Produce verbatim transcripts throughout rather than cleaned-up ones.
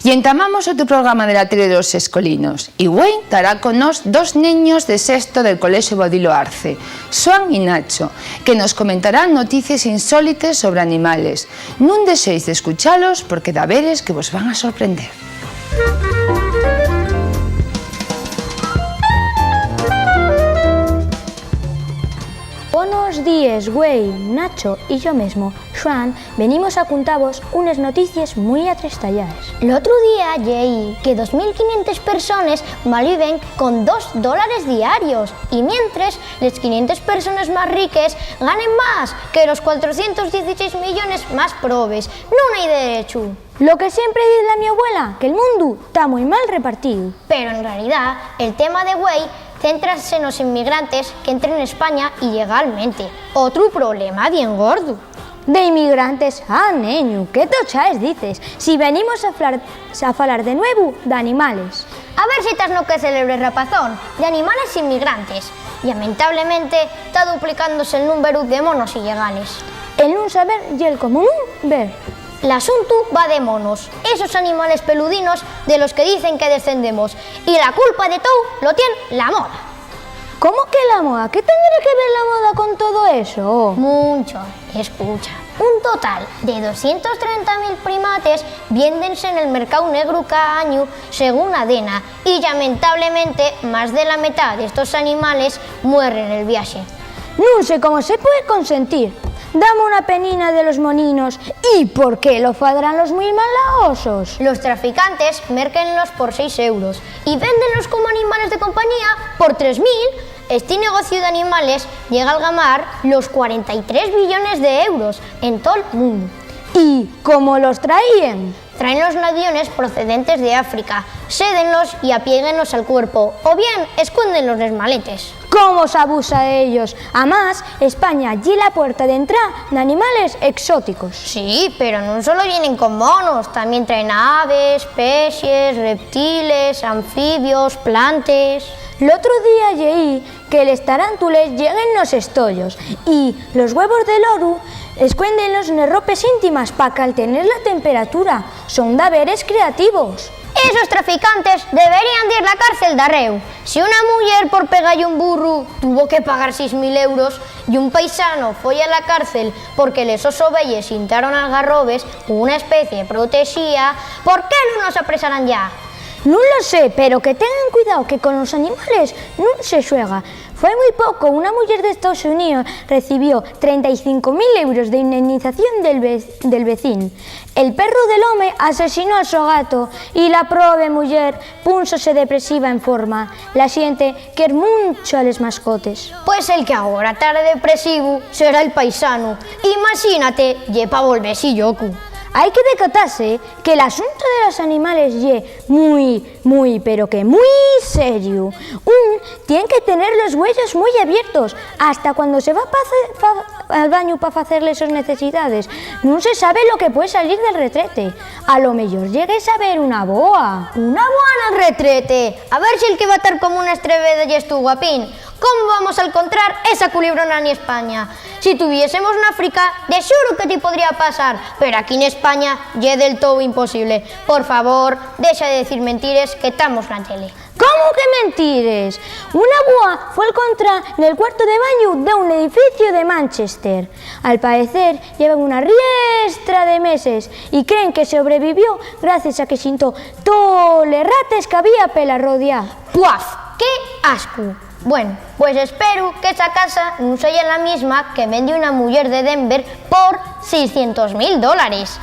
Y entamamos otru programa de la tele de los escolinos. Y güei tará con nós dos neños de sexto del Colexio Baudilio Arce, Xuan y Nacho, que nos comentarán noticies insólites sobre animales. Nun dexéis d'escuchalos, porque daveres que vos van a sorprender. Bonos díes, güei, Nacho y yo mesmo, Xuan, venimos a cuntavos unes noticies mui atrestallaes. L'otru día lleí que dos mil quinientes persones malviven con dos dólares diarios, y mientres, les quinientes persones más riques ganen más que los cuatrocientos dieciséis millones más probes. Nun hai derechu. Lo que siempre diz la mi abuela, que'l mundu ta mui mal repartíu. Pero en realidá, el tema de güei céntrase nos inmigrantes qu'entren n'España ilegalmente. Otru problema bien gordu. De inmigrantes? Ah, neñu, qué tochaes dices, si venimos a flar-, a falar de nuevu d'animales. A ver si tas no que celebres, rapazón, d'animales inmigrantes. Llamentablemente, ta duplicándose el númberu de monos ilegales. El nun saber ye'l como nun ver. L'asuntu va de monos, esos animales peludinos de los que dicen que descendemos, y la culpa de tou lo tien la moda. ¿Cómo que la moda? ¿Qué tendrá que ver la moda con todo eso? Muncho, escucha. Un total de doscientos trenta mil primates viéndense nel mercáu negru cada añu, según ADENA, y, llamentablemente, más de la metá d'estos animales muerren nel viaxe. Nun sé cómo se puede consentir. Dame una penina de los moninos. ¿Y por qué lo fadrán los mui malaosos? Los traficantes mérquenlos por seis euros y véndenlos como animales de compañía por tres mil. Esti negociu d'animales llega a algamar los cuarenta y tres billones d'euros en tol mundu. ¿Y cómo los traíen? Traenlos n'aviones procedentes d'África, sédenlos y apiéguenlos al cuerpu, o bien escuéndenlos nes maletes. ¿Cómo s'abusa d'ellos? Amás, España ye la puerta d'entrada n'animales exóticos. Sí, pero nun solo vienen con monos, tamién traen aves, pexes, reptiles, anfibios, plantes. L'otru día lleí que les tarántules lleguen nos estoyos y los güevos de loru escuéndenlos nes ropes íntimes pa caltener la temperatura. Son daveres creativos. Esos traficantes deberíen dir la cárcel darréu. Si una muyer por pegalle un burru tuvo que pagar seis mil euros y un paisano foi a la cárcel porque les sos oveyes xintaron algarrobes, una especie protexía, ¿por qué nun los apresarán yá? Nun lo sé, pero que tengan cuidao que con los animales nun se xuega. Fai mui poco, una muyer d'Estaos Xuníos recibió trenta y cinco mil euros de indemnización del ve-, del vecín. El perru del home asesinó al so gato y la probe muyer púnsose depresiva enforma. La xente quier muncho a les mascotes. Pues el que agora ta depresivu será el paisanu. Imaxínate, ye pa volvese llocu. Hai que decatase que l'asuntu de los animales ye mui, mui, pero que mui seriu. Un tien que tener los güeyos mui abiertos, hasta cuando se va pa fe-, fa-, al bañu pa facer les sos necesidades. Nun se sabe lo que puede salir del retrete. A lo meyor llegues a ver una boa. ¿Una boa nel retrete? A ver si el que va tar como una estreveda yes tu, guapín. ¿Cómo vamos a alcontrar esa culibrona n'España? Si tuviésemos n'África, de xuru que ti podría pasar, pero aquí n'España ye del tou imposible. Por favor, dexa de dicir mentires, que tamos na tele. ¿Cómo que mentires? Una boa fue alcontrá nel cuartu de bañu d'un edificiu de Manchester. Al paecer, lleva una riestra de meses y creen que sobrevivió gracies a que xintó toles rates qu'había pela rodia. ¡Puaf! ¡Qué ascu! Bueno, pues espero qu'esa casa nun seya la misma que vende una muyer de Denver por seiscientos mil dólares.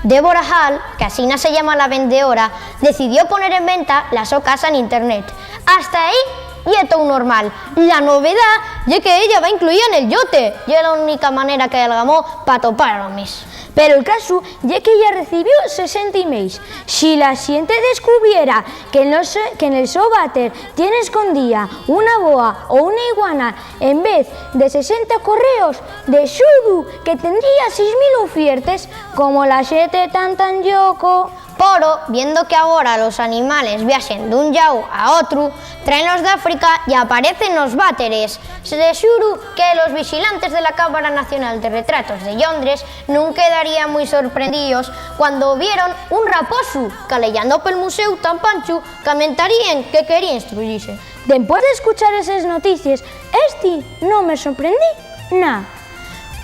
Deborah Hall, que asina se llama la vendedora, decidió poner en venta la so casa n'internet. Hasta ehí ye tou normal. La novedá ye que ella va incluía nel yote. Ye la única manera que algamó p'atopar a lo mes. Pero'l casu ye que ella recibió sesenta emails. Si la xente descubriera que no se, que nel so váter tien escondía una boa o una iguana en vez de sesenta correos, de xuru que tendría seis mil ufiertes. Como la xente ta tan lloco. Poro, viendo que agora los animales viaxen d'un llau a otru, traenlos d'África y aparecen nos váteres. De xuru que los vixilantes de la Cámara Nacional de Retratos de Llondres nun quedaríen mui sorprendíos cuando vieron un raposu caleyando pel muséu tan panchu qu'amentaríen que quería instruyise. Dempués d'escuchar eses noticies, esti nun me sorprendí na.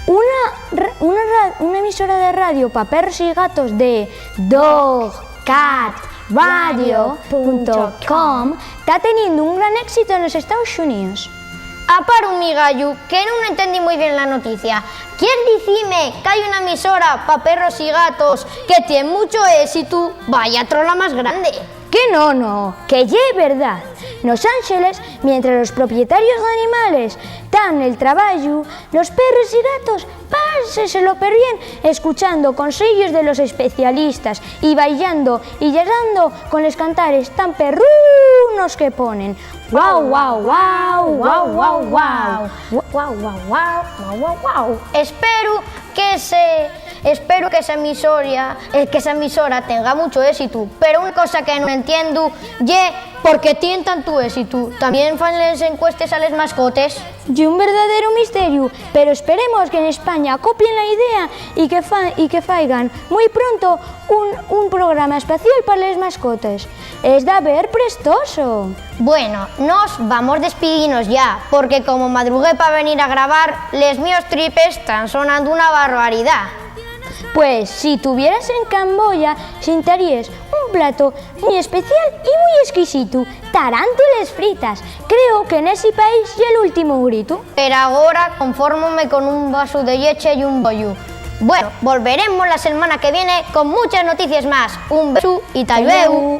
Una ra-, una ra-, una emisora de radio pa perros y gatos de dog cat radio punto com ta teniendo un gran éxito nos Estaos Xuníos. Aparo un migallu que nun entendí mui bien la noticia. ¿Quier dicime qu'hai una emisora pa perros y gatos que tien mucho ésitu? Vaya trola más grande. Que no, no, que ye verdad. Nos Ángeles, mientras los propietarios d'animales tán nel trabayu, los perros y gatos páseselo perbién escuchando conseyos de los especialistas y bailando y llorando con les cantares tan perrunos que ponen. Guau, guau, guau, guau, guau, guau. Guau, guau, guau, guau, guau, guau. Espero que se, espero que esa emisora, eh, que esa emisora tenga mucho ésitu, pero una cosa que nun entiendo ye por qué tien tantu ésitu. ¿Tamién fan les encuestes a les mascotes? Ye un verdadero misteriu, pero esperemos que n'España copien la idea y que fa-, y que faigan mui pronto un, un programa espacial pa les mascotes. Es daver prestoso. Bueno, nos vamos despidinos ya, porque como madrugué pa venir a grabar, les mios tripes tán sonando una barbaridá. Pues, si tuvieras en Camboya, sintaríes un plato mui especial y mui esquisitu, tarántules fritas. Creo que nesi país ye l'últimu gritu. Per agora, confórmome con un vasu de lleche y un bollu. Bueno, volveremos la selmana que viene con muchas noticies más. Un besu y ta llueu.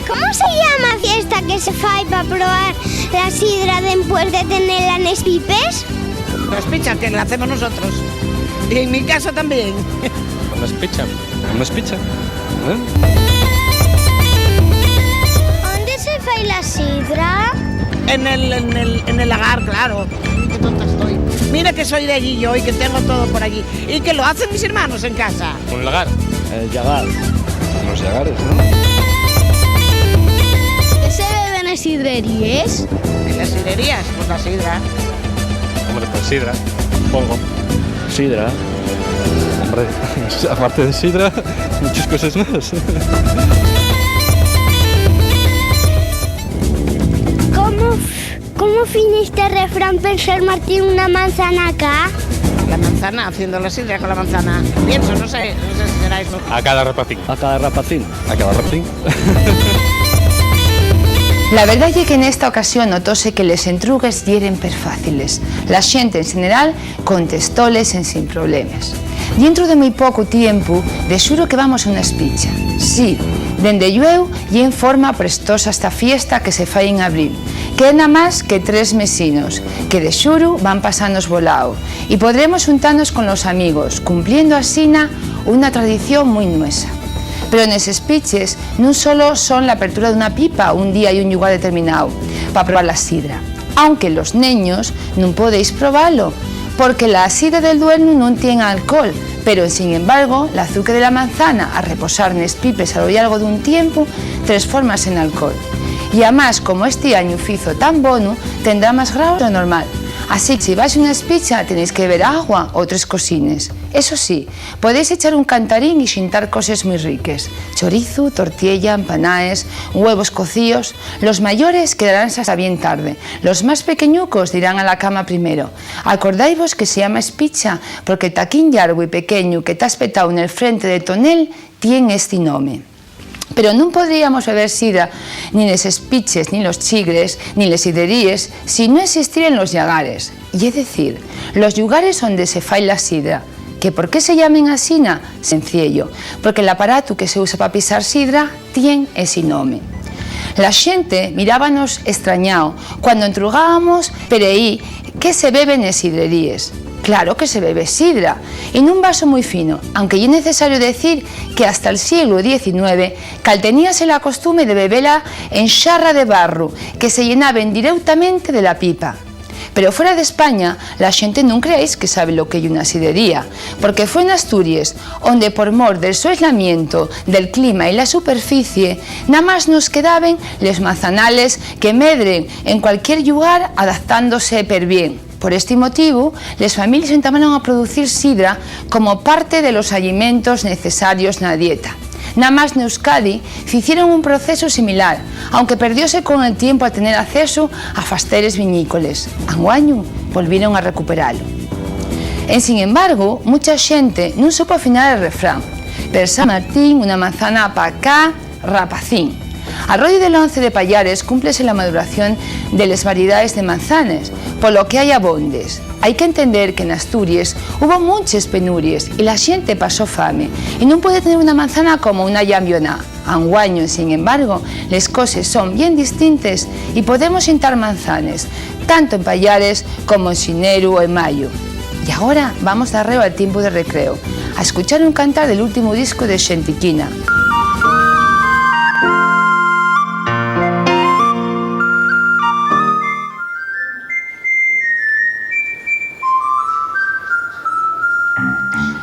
¿Cómo se llama a fiesta que se fai pa probar la sidra dempués de tenela nes pipes? Una espicha que la hacemos nosotros. Y en mi casa también. Una espicha. Una espicha. ¿Eh? ¿Dónde se fai la sidra? En el, en el, en el lagar, claro. Qué tonta estoy. Mira que soy de allí yo y que tengo todo por allí. Y que lo hacen mis hermanos en casa. ¿Un lagar? El llagar. Unos llagares, ¿no? ¿Qué se bebe en las sidrerías? ¿En las sidrerías? Pues la sidra. Hombre, pues sidra, pongo. Sidra. Hombre, aparte de sidra, muchas cosas más. ¿Cómo, cómo finiste refrán pensar Martín una manzana acá? La manzana, haciendo la sidra con la manzana. Pienso, no sé, no sé si será eso. A cada rapacín. A cada rapacín. A cada rapacín. La verdá ye que nesta ocasión notóse que les entrugues yeren perfáciles. La xente, en xeneral, contestóles ensin problemes. Dientro de mui pocu tiempu, de xuru que vamos a una espicha. Sí, dende llueu, ye en forma prestosa esta fiesta que se fai en abril, que namás que tres mesinos, que de xuru van pasanos volao, y podremos xuntanos con los amigos, cumpliendo asina una tradición mui nuesa. Pero nes espiches nun solo son l'apertura d'una pipa un día y un llugar determinao pa probar la sidra, aunque los neños nun podéis probalo, porque la sidra del duernu nun tien alcohol, pero, ensin embargo, l'azuque de la manzana, al reposar nes pipes a lo llargo d'un tiempu, tresfórmase n'alcohol. Y amás, como esti añu fizo tan bonu, tendrá más graos de lo normal. Así que, si vais a una espicha, tenéis que beber agua o tres cosines. Eso sí, podéis echar un cantarín y xintar coses mui riques: chorizu, tortiella, empanaes, güevos cocíos. Los mayores quedaránse hasta bien tarde. Los más pequeñucos dirán a la cama primero. Acordáivos que se llama espicha porque el taquín llargu y pequeñu que ta espetáu nel frente del tonel tien esti nome. Pero nun podríamos beber sidra, nin les espiches, nin los chigres, nin les sidreríes, si nun existieren los llagares, ye decir, los llugares onde se fai la sidra. ¿Que por qué se llamen asina? Senciello, porque l'aparatu que se usa pa pisar sidra tien esi nome. La xente mirábanos estrañao cuando entrugábamos per ehí qué se bebe nes sidreríes. Claro que se bebe sidra, y nun vasu mui fino, aunque ye necesario decir que hasta'l sieglu diecinueve calteníase la costume de bebela en xarra de barru, que se llenaben direutamente de la pipa. Pero fuera d'España, la xente nun creáis que sabe lo que ye una sidrería, porque fue n'Asturies onde, por mor del so aislamiento del clima y la superficie, namás nos quedaben les manzanales que medren en cualquier llugar, adaptándose perbién. Por esti motivu, les families entamaron a producir sidra como parte de los alimentos necesarios na dieta. Namás n'Euskadi ficieron un procesu similar, aunque perdióse con el tiempu al tener accesu a fasteres viñícoles. Anguaño volvieron a recuperalo. Ensin embargo, mucha xente nun supo afinar el refrán: per San Martín, una manzana pa cá, rapacín. Al rodiu del once de Payares cúmplese la maduración de les variedaes de manzanes, polo que hai abondes. Hai qu'entender que n'Asturies hubo munches penuries y la xente pasó fame, y nun puede tener una manzana como una llambioná. Anguaño, sin embargo, les coses son bien distintes y podemos xintar manzanes, tanto en Payares como en xineru o en mayu. Y agora vamos darréu al tiempu de recreo, a escuchar un cantar del últimu discu de Xentiquina.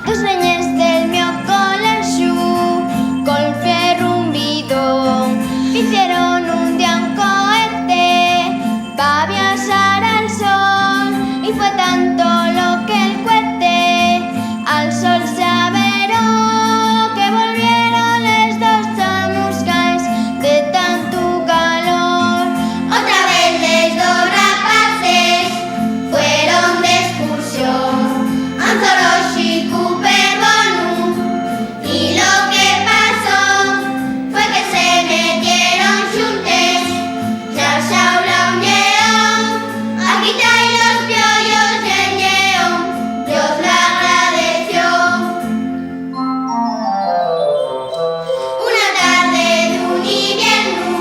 Dos neñes del mio colexiu, col fierru un bidón, ficieron un día un cohete pa viaxar al sol, y fue tanto lo que'l cohete al sol s'averó, que volvieron les dos chamuscaes de tantu calor. Otra vez les dos rapaces fueron d'escursión a un zoolóxicu per bonu, y lo que pasó fue que se metieron xuntes, ya xaula un lleón, a quitar los piollos, y el lleón Dios l'agradeció. Una tarde d'un iviernu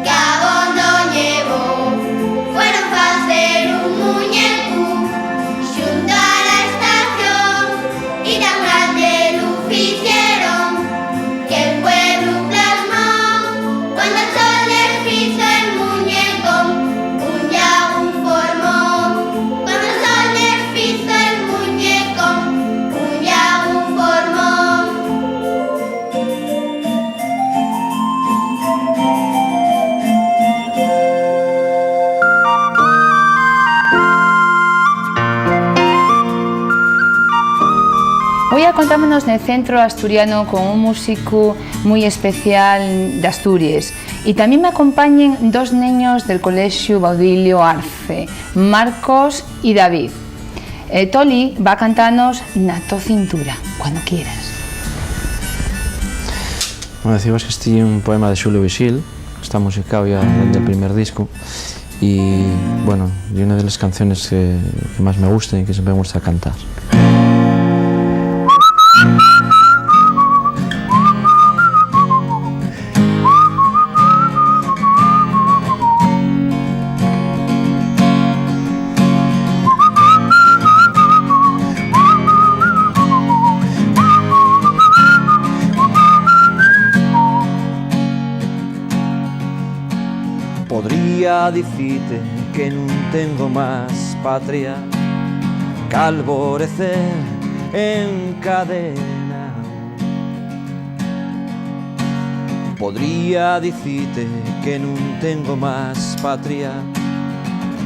qu'abondo nevó, fueron facer un muñecu xunto a la estación, y tan grande lu ficieron que'l pueblu plasmó. Cuando el sol les fizo el muñecón, un llagun formó. Cuando el sol les fizo el muñecón, un llagun formó. Hoy acontámonos nel Centro Asturiano con un músicu mui especial d'Asturies. Y tamién m'acompañen dos neños del Colexiu Baudilio Arce, Marcos y David. Eh, Toli va cantanos Na to cintura, cuando quieras. Bueno, decimos que este ye un poema de Xulio Vigil, que está musicao ya del, del primer disco, y, bueno, ye una de les canciones que, que más me gusta y que siempre me gusta cantar. Podría dicite que nun tengo más patria qu'alborecer encadena. Podría dicite que nun tengo más patria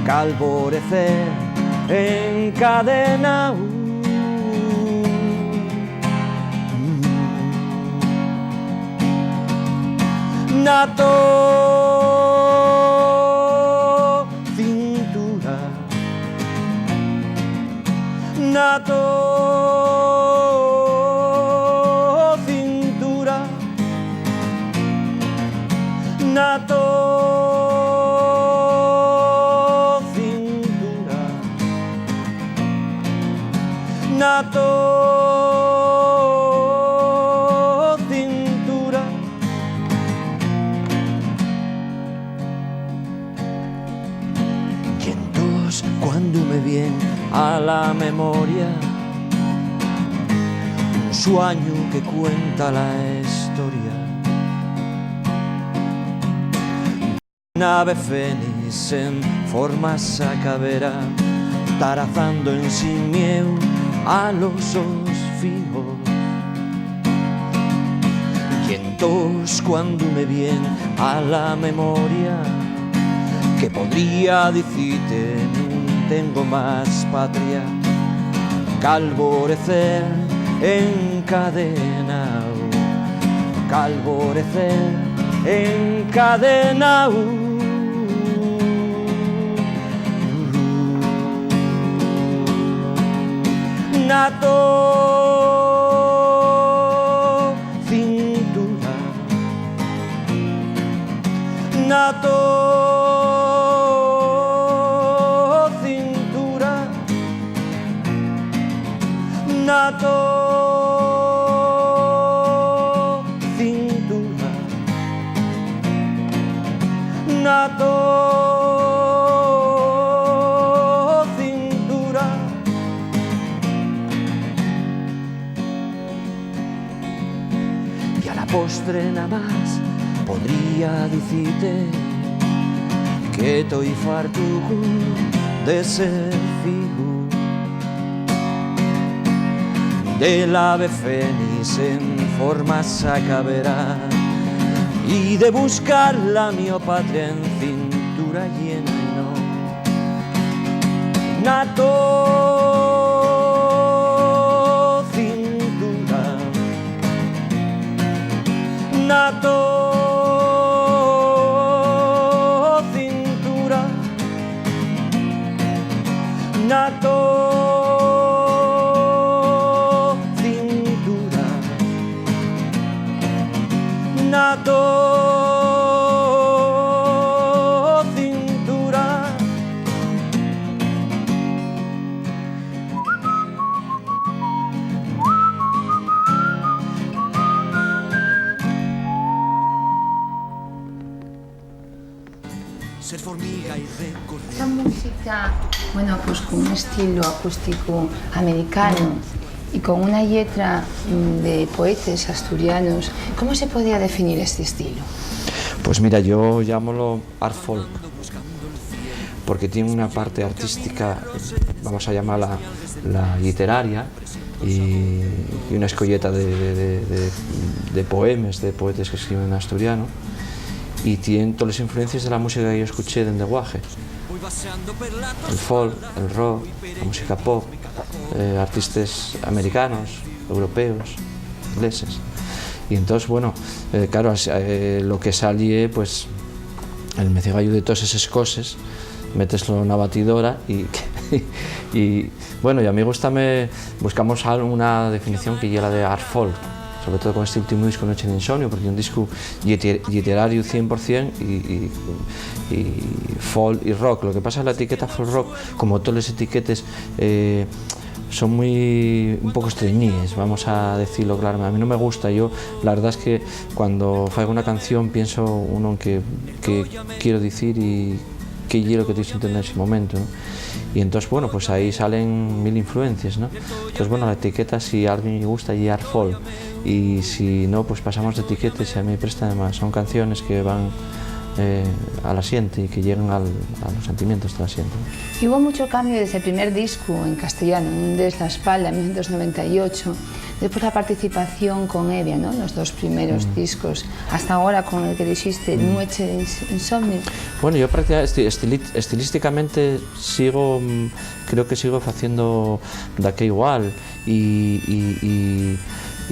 qu'alborecer encadenao. Na to cintura, na to cintura, na to cintura, na to cintura. Y entós, cuando me vien a la memoria, un suañu que cuenta la historia. N'ave fénix en forma sacabera, tarazando ensin mieu a los sos fijos. Y entós, cuando me vien a la memoria, que podría dicite nun tengo más patria, calvorecer encadenao, calvorecer encadenao. Na to cintura, na to cintura, na to cintura, na to cintura. Y a la postre namás podría dicite que toi fartucu de ser fiju del ave fénix en forma sacabera y de buscar la mio patria en cintura llena y no na to cintura, na to cintura, na to cintura, na to cintura. Ser formiga y recorrer. Esa música, bueno, pues con un estilo acústico americano y con una lletra, mm, de poetes asturianos, ¿cómo se podría definir este estilo? Pues mira, yo llámolo art folk, porque tiene una parte artística, vamos a llamarla la literaria, y, y una escolleta de, de, de, de, de poemes de poetes que escriben en asturiano, y tien toles influencies de la música que yo escuché dende guaje. El folk, el rock, la música pop, eh, artistes americanos, europeos, ingleses. Y entós, bueno, eh, claro, as-, eh, lo que sal ye, pues, el mecigallu de toes eses coses, méteslo na batidora y, y, bueno, y a mí gústame, buscamos al-, una definición que ye la de art folk, sobre todo con este último disco, Noche de Insomnio, porque ye un disco lliter-, lliterariu cien por cien y, y, y folk y rock. Lo que pasa, la etiqueta folk rock, como toles etiquetes, eh, son muy, un poco estreñíes, vamos a decirlo claro. A mí no me gusta. Yo, la verdad es que cuando faigo una canción pienso uno en qué, qué quiero decir y qué ye lo que estoy sintiendo en ese momento, ¿no? Y entonces, bueno, pues ahí salen mil influencias, ¿no? Entonces, bueno, la etiqueta, si a alguien le gusta, ye art folk. Y si no, pues pasamos de etiquetes y a mí me presta, además, son canciones que van, eh, a la xente y que llegan al, a los sentimientos de la xente, ¿no? Y hubo mucho cambio desde el primer disco en castellano, Un des la espalda, en mil novecientos noventa y ocho, después la participación con Hevia, ¿no? Los dos primeros, mm, discos, hasta ahora con el que dijiste, mm, Nueche de Ins-, Insomnio. Bueno, yo prácticamente esti-, estili-, estilísticamente sigo, mm, creo que sigo haciendo daqué igual. Y, y, y,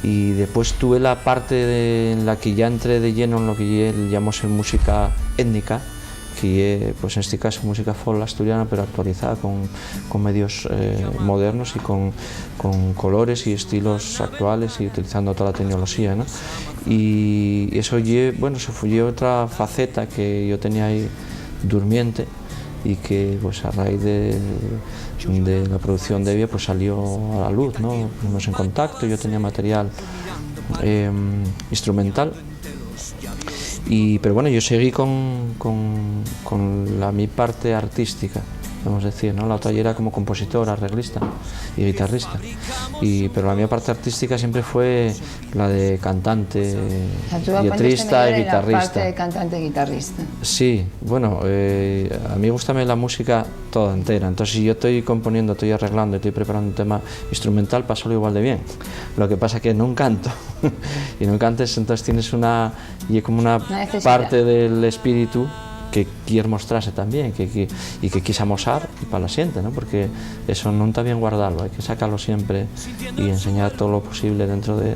y después tuve la parte de, en la que ya entré de lleno en lo que ye, llamóse música étnica, que ye, pues, en este caso, música folk asturiana, pero actualizada con, con medios, eh, modernos y con, con colores y estilos actuales y utilizando toda la tecnología, ¿no? Y eso ye, bueno, eso fue, ye otra faceta que yo tenía ahí durmiente y que, pues, a raíz de, de la producción de Hevia, pues, salió a la luz, ¿no? Nos pusimos en contacto, yo tenía material, em, instrumental, y, pero bueno, yo seguí con, con, con la mi parte artística. vamos a decir, ¿no? La otra yera como compositor, arreglista y guitarrista. Y, pero la mía parte artística siempre fue la de cantante, lletrista y guitarrista. La parte de cantante y guitarrista. Sí, bueno, eh, a mí gústame la música toda entera. Entonces, si yo estoy componiendo, estoy arreglando, estoy preparando un tema instrumental, pásalo igual de bien. Lo que pasa que no canto. Y no cantes, entonces tienes una, y es como una parte del espíritu que quier mostrarse también, que, que, y que quiso amosar pa la xente, ¿no? Porque eso nun ta bien guardalo, hai que sacalo siempre y enseñar todo lo posible dentro de,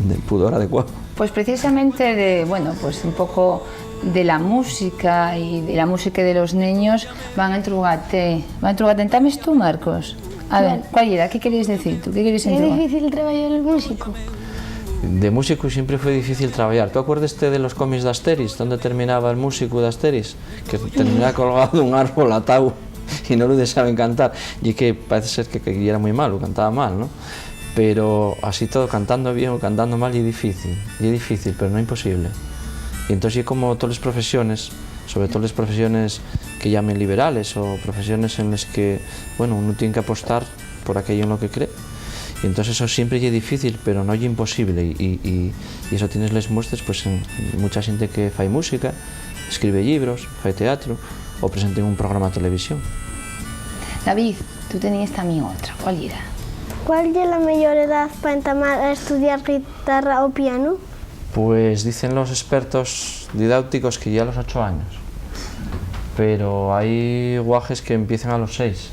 del pudor adecuado. Pues precisamente de, bueno, pues un poco de la música y de la música de los neños van a entrugate, va a entrugate. ¿Entames tú, Marcos? A ver, ¿cuál era? ¿Qué querías decir tú? ¿Qué querías entrugar? Es difícil trabajar el músico. De músico siempre fue difícil trabajar. ¿Tú acuérdeste de los cómics de Asterix, donde terminaba el músico de Asterix? Que terminaba colgado d'un árbol atao y no lo dejaban cantar. Y que parece ser que, que era muy malo, cantaba mal, ¿no? Pero así todo, cantando bien o cantando mal, ye difícil, ye difícil, pero no imposible. Y entonces ye como todas las profesiones, sobre todo las profesiones que llamen liberales o profesiones en las que, bueno, uno tiene que apostar por aquello en lo que cree. Y entonces eso siempre ye difícil, pero no ye imposible. Y, y, y, y eso tienes les muestres, pues, en mucha xente que fai música, escribe llibros, fai teatro o presenta un programa de televisión. David, tú tenías también otra. ¿Cuál era? ¿Cuál ye la meyor edá pa entamar a estudiar guitarra o pianu? Pues dicen los expertos didáuticos que ya a los ocho años, pero hai guajes que empiecen a los seis,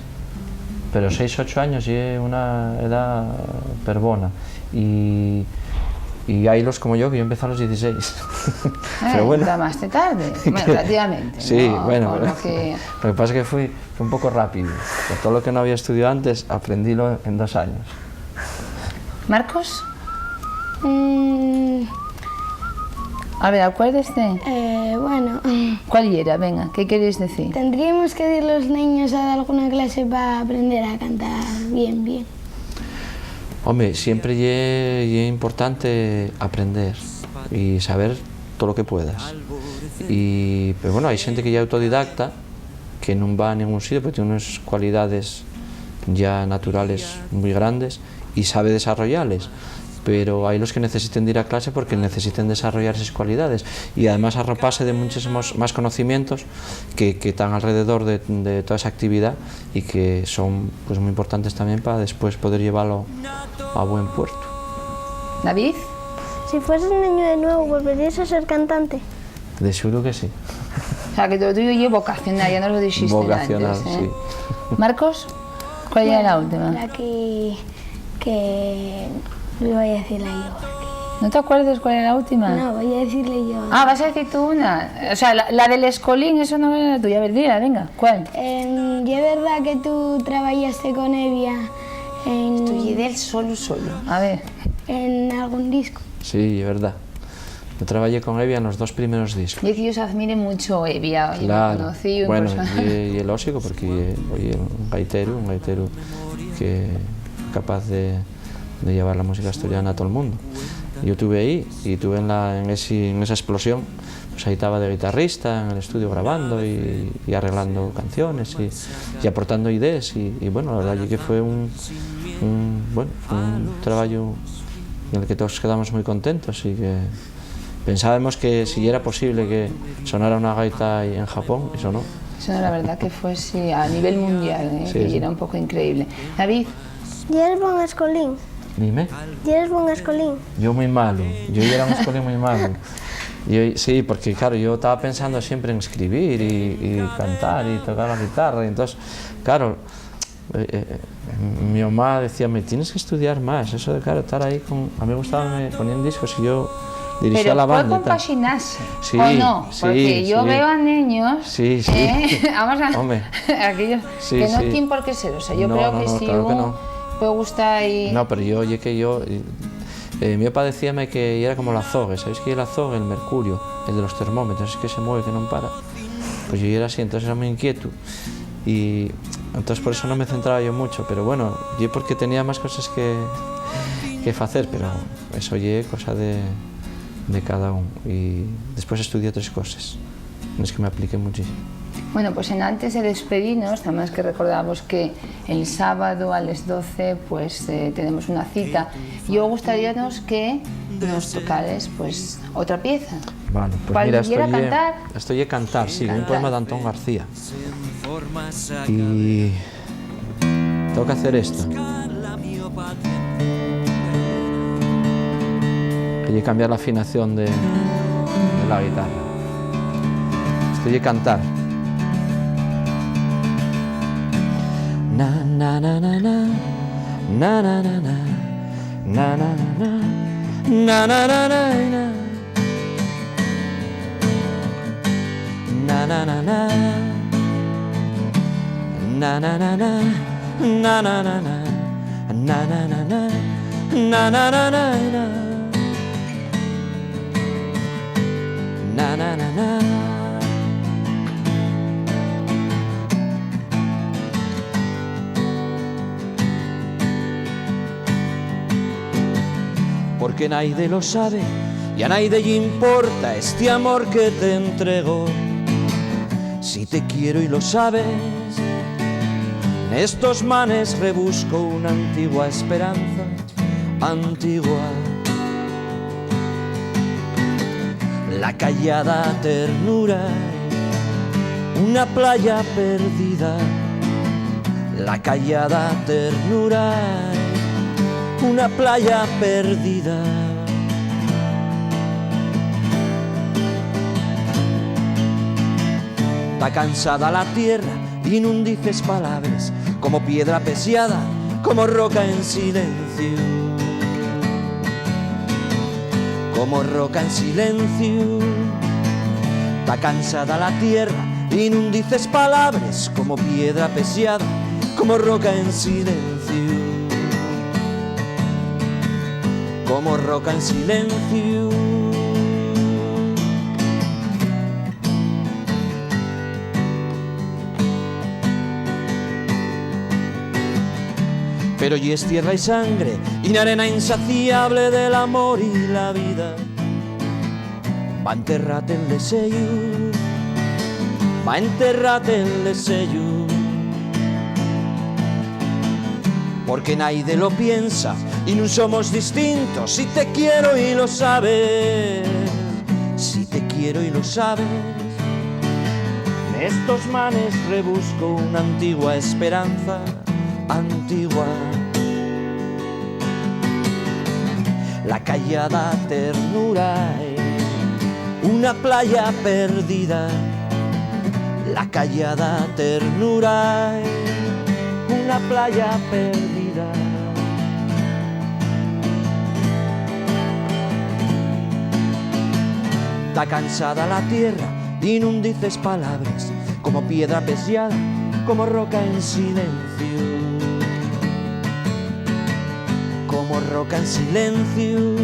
pero seis, ocho años ye una edá perbona, y, y hai los como yo que yo empecé a los dieciséis. Eh, pero bueno. Entamaste tarde, bueno, relativamente, sí, ¿no? Bueno, lo que pasa es que fui, fui un poco rápido, por todo lo que no había estudiado antes, aprendílo en dos años. Marcos? Mm. A ver, acuérdeste. Eh, bueno. ¿Cuál yera? Venga, ¿qué queréis decir? ¿Tendríamos que dir los neños a alguna clase pa aprender a cantar bien, bien? Home, siempre ye, ye importante aprender y saber todo lo que puedas. Y, pero bueno, hai xente que ye autodidacta, que nun va a ningún sitio, porque tiene unas cualidades ya naturales muy grandes y sabe desarrollarles. Pero hay los que necesiten ir a clase porque necesiten desarrollar esas cualidades. Y además arroparse de muchísimos más conocimientos que, que están alrededor de, de toda esa actividad y que son, pues, muy importantes también para después poder llevarlo a buen puerto. David? Si fueses niño de nuevo, ¿volverías a ser cantante? De seguro que sí. O sea, que lo tuyo ye vocacional, ya nos lo dijiste antes, ¿eh? Vocacional, sí. Marcos, ¿cuál era la última? La que, que voy a decirla yo. ¿No te acuerdas cuál era la última? No, voy a decirle yo. Ah, vas a decir tú una. O sea, la, la del escolín, eso no era la tuya. A ver, dila, venga, ¿cuál? Em, ¿ye verdad que tú trabajaste con Evia en... Esto ye del solo, solo. A ver. En algún disco? Sí, es verdad. Yo trabajé con Evia en los dos primeros discos. Y que yo os admire mucho Evia, oye, claro. Bueno, y, y es lógico, porque, oye, un gaitero, un gaitero que capaz de, de llevar la música asturiana a todo el mundo. Yo estuve ahí y estuve en la, en ese, en esa explosión, pues ahí estaba de guitarrista en el estudio grabando y, y arreglando canciones y, y aportando ideas y, y, bueno, la verdad es que fue un, un, bueno, fue un trabajo en el que todos quedamos muy contentos y que pensábamos que si era posible que sonara una gaita ahí en Japón, eso no. Eso, la verdad que fue, sí, a nivel mundial, ¿eh? Sí, que sí. Era un poco increíble. David. ¿Yeres buen escolín? Dime. ¿Yeres buen escolín? Yo muy malo, yo era un escolín muy malo. Yo, sí, porque claro, yo estaba pensando siempre en escribir y, y cantar y tocar la guitarra, y entonces, claro, eh, eh, mi mamá decía, me tienes que estudiar más, eso de, claro, estar ahí con, a mí me gustaba, me ponían discos y yo dirigía la banda y tal. Pero puede compaginarse, sí, ¿o no? Sí, porque yo veo a niños, sí, sí. ¿Eh? Vamos a, hombre, aquellos que no tienen por qué ser, o sea, yo creo que si uno puede gustar y... No, pero yo, oye, que yo, eh, mi papá decíame que era como la azogue, ¿sabéis qué es la azogue? El mercurio, el de los termómetros, es que se mueve, que no para. Pues yo era así, entonces era muy inquieto. Y entonces por eso no me centraba yo mucho, pero bueno, yo porque tenía más cosas que, que facer, pero eso ye cosa de, de cada un. Y después estudié otras cosas, en las que me apliqué muchísimo. Bueno, pues enantes de despedinos, además que recordamos que el sábado a les doce, pues, eh, tenemos una cita. Yo gustaríanos que nos tocales, pues, otra pieza. Vale, pues ¿cuál mira, quiera esto ye, cantar? Esto ye cantar, sí, un poema de Antón García. Y tengo que hacer esto. Que ye cambiar la afinación de, de la guitarra. Esto ye cantar. Na, na, na, na, na. Na, na, na, na. Na, na, na, na, na. Na, na, na, na. Na, na, na, na. Na, na, na, na. Na, na, na, na. Na, na, na, na, na. Na, na, na, na. Porque naide lo sabe y a naide lle importa esti amor que t'entrego. Si te quiero y lo sabes, nestos manes rebusco una antigua esperanza, antigua. La callada ternura, una playa perdida. La callada ternura, una playa perdida. Ta cansada la tierra y nun dices palabres, como piedra pesiada, como roca en silenciu. Como roca en silenciu. Ta cansada la tierra y nun dices palabres, como piedra pesiada, como roca en silenciu. Como roca en silenciu. Pero yes tierra y sangre y na arena insaciable del amor y la vida. Va enterrate el deseyu, va enterrate el deseyu. Porque naide lo piensa y nun somos distintos. Si te quiero y lo sabes, si te quiero y lo sabes, nestos manes rebusco una antigua esperanza, antigua. La callada ternura, una playa perdida. La callada ternura, una playa perdida. Ta cansada la tierra y nun dices palabres, como piedra pesiada, como roca en silenciu. Como roca en silenciu.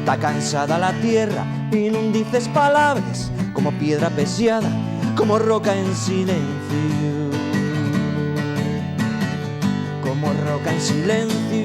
Ta cansada la tierra y nun dices palabres, como piedra pesiada, como roca en silenciu. Como roca en silenciu.